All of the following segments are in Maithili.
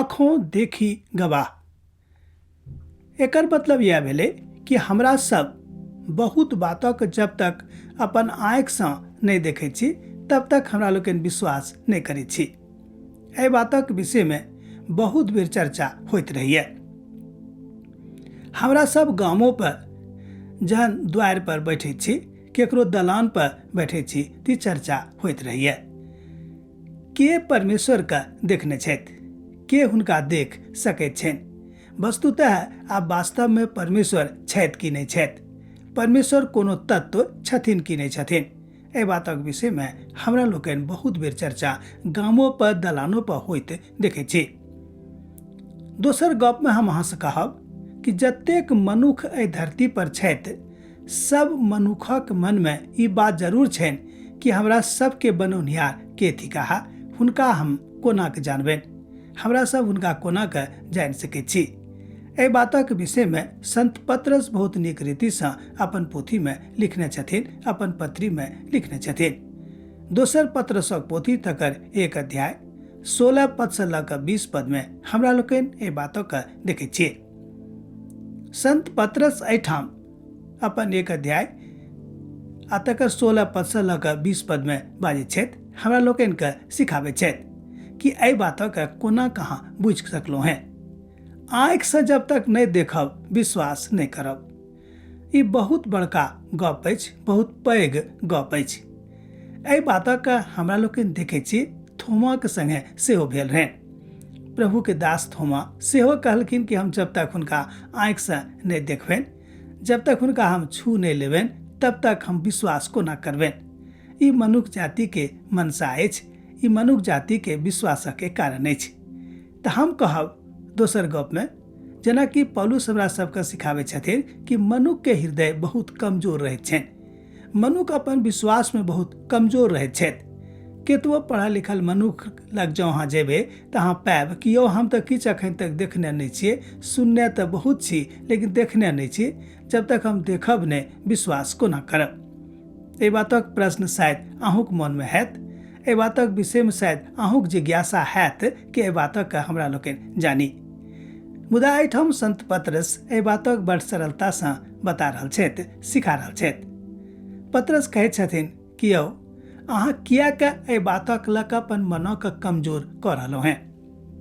आँखों देखी गवाह। एकर मतलब इएह भेलै कि हमरा सब बहुत बातक जब तक अपन आँखिसँ नहि देखै छी तब तक हमरा लोकनि विश्वास नहि करै छी। एहि बातक विषयमे बहुत बेर चर्चा होइत रहैए। हमरा सब गामोपर जहन द्वारिपर बैठै छी, केकरो दलानपर बैठै छी, ती चर्चा होइत रहैए। के परमेश्वरके देखने छथि? के हुनका देख सकैत छनि? वस्तुतः आब वास्तवमे परमेश्वर छथि कि नहि छथि? परमेश्वर कोनो तत्व छथिन कि नहि छथिन? एहि बातक विषयमे हमरा लोकनि बहुत बेर चर्चा गामोपर दलानोपर होइत देखै छी। दोसर गपमे हम अहाँसँ कहब कि जतेक मनुख एहि धरती पर छथि, सब मनुखक मनमे ई बात जरूर छनि कि हमरा सबके बनौनिहार के थिकाह, हुनका हम कोना के जानबनि, हमरा सब हुनका कोना के जानि सकैत छी। एहि बातक विषयमे संत पतरस बहुत नीक रीतिसँ अपन पोथीमे लिखने छथिन, अपन पत्रीमे लिखने छथिन। दोसर पतरसक पोथी तकर 1 अध्याय 16 पदसँ लऽ कऽ 20 पदमे हमरा लोकनि एहि बातक देखै छियै। संत पतरस एहिठाम अपन 1 अध्याय आ तकर 16 पदसँ लऽ कऽ 20 पदमे बाजै छथि, हमरा लोकनिके सिखाबै छथि कि एहि बातक कोना कहाँ बुझि सकलहुँ हेँ। आँखिसँ जब तक नहि देखब विश्वास नहि करब। ई बहुत बड़का गप अछि, बहुत पैघ गप अछि। एहि बातक हमरा लोकनि देखै छी थोमाके सङ्गे सेहो भेल रहनि। प्रभुके दास थोमा सेहो कहलखिन कि हम जब तक हुनका आँखिसँ नहि देखबनि, जब तक हुनका हम छू नहि लेबनि, तब तक हम विश्वास कोना करबनि। ई मनुख जातिके मनसा अछि, ई मनुख जातिके विश्वासके कारण अछि। तऽ हम कहब दोसर गपमे जेनाकि पौलुस हमरा सबके सिखाबै छथिन कि मनुखके हृदय बहुत कमजोर रहैत छनि, मनुख अपन विश्वासमे बहुत कमजोर रहैत छथि। केतबो पढ़ल लिखल मनुख लग जँ अहाँ जेबै तऽ अहाँ पायब कि यौ हम तऽ किछु अखन तक देखने नहि छियै, सुनने तऽ बहुत छी लेकिन देखने नहि छी, जब तक हम देखब नहि विश्वास कोना करब। एहि बातक प्रश्न शायद अहूँक मनमे हैत, एहि बातक विषयमे शायद अहूँक जिज्ञासा हैत कि एहि बातक हमरा लोकनि जानी। मुदा एहिठाम संत पतरस एहि बातक बड़ सरलतासँ बता रहल छथि, सिखा रहल छथि। पतरस कहै छथिन कि यौ अहाँ किएक एहि बातक लऽ कऽ अपन मनक कमजोर कऽ रहलहुँ हेँ।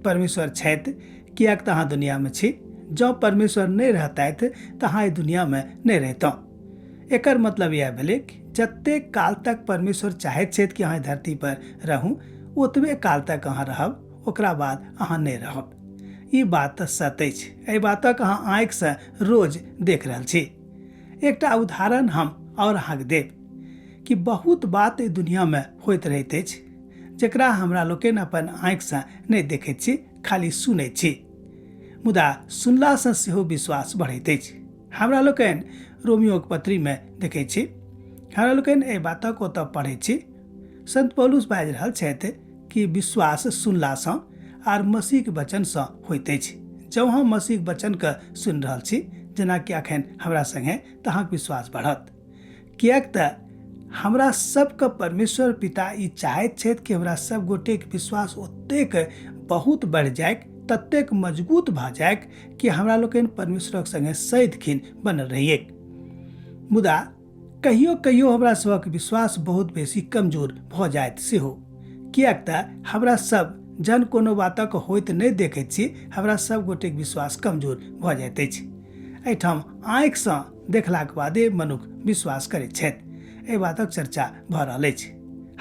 परमेश्वर छथि किएक तऽ अहाँ दुनियामे छी, जँ परमेश्वर नहि रहतथि तऽ अहाँ एहि दुनियामे नहि रहितहुँ। एकर मतलब इएह भेलै कि जतेक काल तक परमेश्वर चाहैत छथि कि अहाँ धरती पर रहू, ओतबे काल तक अहाँ रहब, ओकरा बाद अहाँ नहि रहब। ई बात तऽ सत्य अछि, एहि बातक अहाँ आँखिसँ रोज देख रहल छी। एकटा उदाहरण हम आओर अहाँके देब कि बहुत बात एहि दुनियामे होइत रहैत अछि जकरा हमरा लोकनि अपन आँखिसँ नहि देखैत छी, खाली सुनैत छी, मुदा सुनलासँ सेहो विश्वास बढ़ैत अछि। हमरा लोकनि रोमियोक पत्रीमे देखैत छी, हमरा लोकनि एहि बातक ओतऽ पढ़ैत छी। संत पौलुस बाजि रहल छथि कि विश्वास सुनलासँ आर मसीहक वचनसँ होइत अछि। जँ हम मसीहक वचनके सुनि रहल छी जेनाकि अखन हमरा सङ्गे, तऽ अहाँके विश्वास बढ़त। किएक तऽ हमरा सबके परमेश्वर पिता ई चाहैत छथि कि हमरा सब गोटेके विश्वास ओतेक बहुत बढ़ि जाइक, ततेक मजबूत भऽ जाइक कि हमरा लोकनि परमेश्वरक सङ्गे सदिखिन बनल रहिएक। मुदा कहियो कहियो हमरा सबक विश्वास बहुत बेसी कमजोर भऽ जायत सेहो, किएक तऽ हमरा सब जहन कोनो बातक होइत नहि देखैत छी, हमरा सब गोटेक विश्वास कमजोर भऽ जाइत अछि। एहिठाम आँखिसँ देखलाक बादे मनुख विश्वास करैत छथि, एहि बातक चर्चा भऽ रहल अछि।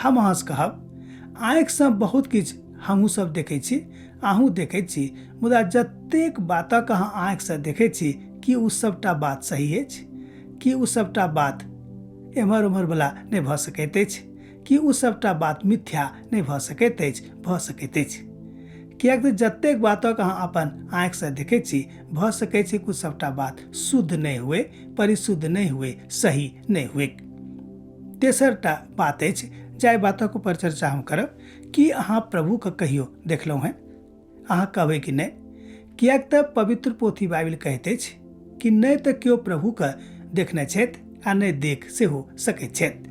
हम अहाँसँ कहब, आँखिसँ बहुत किछु हमहूँ सब देखै छी, अहूँ देखैत छी, मुदा जतेक बातक अहाँ आँखिसँ देखैत छी कि ओ सबटा बात सही अछि? कि ओ सबटा बात एम्हर ओम्हर वला नहि भऽ सकैत अछि? कि ओ सबटा बात मिथ्या नहि भऽ सकैत अछि? भऽ सकैत अछि। किएक तऽ जतेक बातक अहाँ अपन आँखिसँ देखैत छी, भऽ सकैत छै कि सबटा बात शुद्ध नहि हुए, परिशुद्ध नहि हुए, सही नहि हुए। तेसर टा बात अछि जाहि बातक ऊपर चर्चा हम करब, कि अहाँ प्रभुके कहियो देखलहुँ हेँ? अहाँ कहबै कि नहि, किएक तऽ पवित्र पोथी बाइबिल कहैत अछि कि नहि तऽ केओ प्रभुके देखने छथि आ नहि देख सेहो सकैत छथि।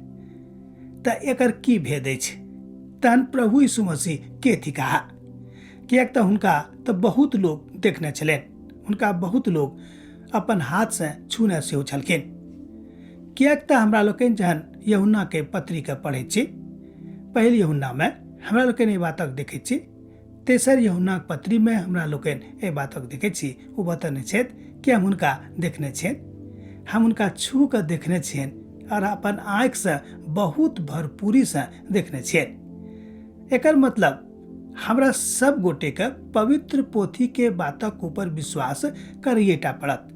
तऽ एकर की भेद अछि? तहन प्रभु यीशु मसीह के थिकाह? किएक तऽ हुनका तऽ बहुत लोक देखने छलनि, हुनका बहुत लोक अपन हाथसँ छूने सेहो छलखिन। किएक तऽ हमरा लोकनि जहन यहुन्नाके पत्रीके पढ़ै छी, पहिल यहुन्नामे हमरा लोकनि एहि बातक देखै छी, तेसर यहुन्नाक पत्रीमे हमरा लोकनि एहि बातक देखै छी, ओ बतौने छथि कि हम हुनका देखने छियनि, हम हुनका छू कऽ देखने छियनि आओर अपन आँखिसँ बहुत भरपूरीसँ देखने छियनि। एकर मतलब हमरा सब गोटेके पवित्र पोथीके बातक ऊपर विश्वास करैएटा पड़त,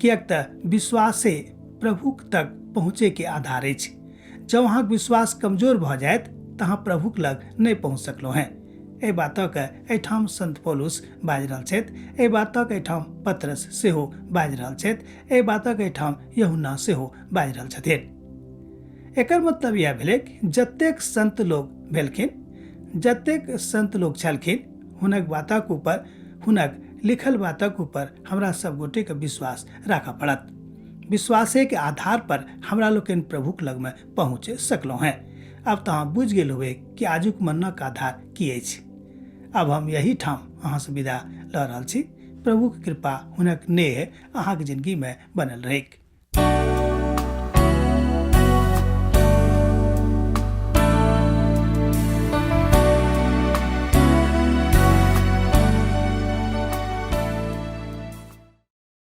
किएक तऽ विश्वासे प्रभुक तक पहुँचैके आधार अछि। जँ अहाँके विश्वास कमजोर भऽ जायत तऽ अहाँ प्रभुक लग नहि पहुँच सकलहुँ हेँ। एहि बातक एहिठाम संत पौलुस बाजि रहल छथि, एहि बातक एहिठाम पतरस सेहो बाजि रहल छथि, एहि बातक एहिठाम यहुन्ना सेहो बाजि रहल छथिन। एकर मतलब इएह भेलै कि जतेक संत लोक भेलखिन, जतेक संत लोक छलखिन, हुनक बातक ऊपर, हुनक लिखल बातक ऊपर हमरा सब गोटेके विश्वास राखऽ पड़त। विश्वासेके आधार पर हमरा लोकनि प्रभुक लगमे पहुँच सकलहुँ हेँ। आब तऽ अहाँ बुझि गेल होबै कि आजुक मन्नाक आधार की अछि। आब हम यही ठाम अहाँसँ विदा लऽ रहल छी। प्रभुक कृपा, हुनक नेह अहाँके जिनगीमे बनल रहैक।